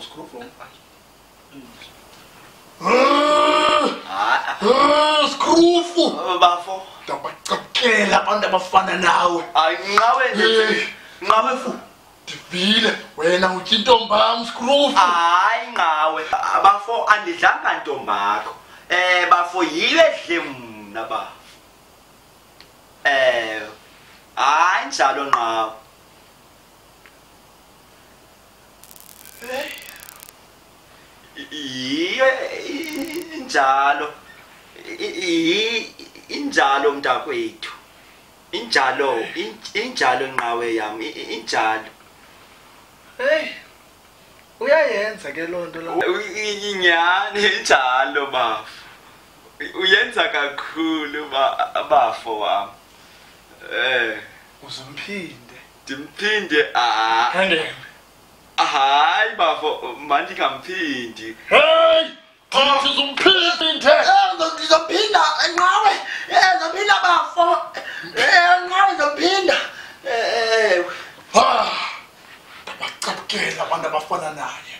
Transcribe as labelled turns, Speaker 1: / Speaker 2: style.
Speaker 1: Scrufu. Scrufu.
Speaker 2: Bafo.
Speaker 1: Ndabacapukela abantu abafana nawe.
Speaker 2: Hayi nqawe nje. Nqawe fu.
Speaker 1: Ndivile wena utya intombam Scrufu.
Speaker 2: Hayi nqawe. Bafo andidlanga ntombakho. Bafo yiyo edle mna bafo. Hayi njalo nqawe. Yiyo injalo. Injalo mntakwethu. Injalo, injalo nqawe yami, injalo.
Speaker 3: Hey. Uyayenza ke loo nto la.
Speaker 2: Inyani injalo bafo. Uyenza kakhulu bafo wami.
Speaker 3: Uzumphinde.
Speaker 2: Ndimphinde ah. Hayi bafo, mandingamphindi.
Speaker 1: Hey! Ndizumphinde.
Speaker 4: Ndizomphinda nqawe. Ndizomphinda bafo. Nqawe ndizomphinda.
Speaker 1: Ah. Ndabacapukela abantu abafana naye.